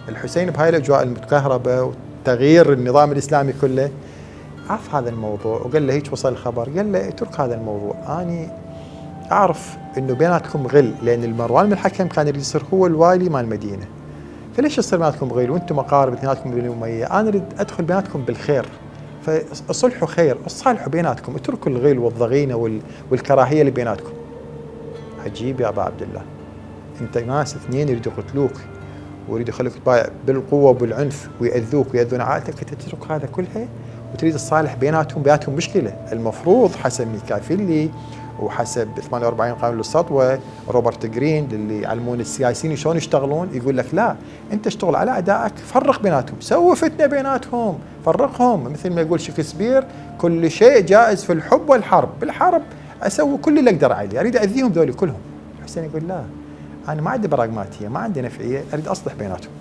الحسين بهاي الاجواء المتكهربه وتغيير النظام الاسلامي كله عرف هذا الموضوع وقال له هيك وصل الخبر، قال له اترك هذا الموضوع، اني اعرف انه بيناتكم غل، لان مروان بن الحكم كان يريد يصير هو الوالي مال المدينه، فليش يصير بيناتكم غل وانتم اقارب اثنيناتكم بني اميه؟ انا اريد ادخل بيناتكم بالخير، فاصلحوا خير، اصالحوا بيناتكم، اتركوا الغل والضغينه والكراهيه اللي بيناتكم. عجيب يا ابا عبد الله، انت ناس اثنين يريدوا يقتلوك ويريدوا يخلوك تبايع بالقوه وبالعنف ويأذوك ويأذون عائلتك، انت تترك هذا كلها وتريد الصالح بيناتهم مشكله. المفروض حسب ميكافيلي وحسب 48 قانون للسطوه، روبرت جرين اللي يعلمون السياسيين شلون يشتغلون، يقول لك لا، انت اشتغل على اعدائك، فرق بيناتهم، سوي فتنه بيناتهم، فرقهم، مثل ما يقول شكسبير كل شيء جائز في الحب والحرب، بالحرب اسوي كل اللي اقدر عليه، اريد اذيهم ذولي كلهم. الحسين يقول لا، انا ما عندي براغماتيه، ما عندي نفعيه، اريد اصلح بيناتهم.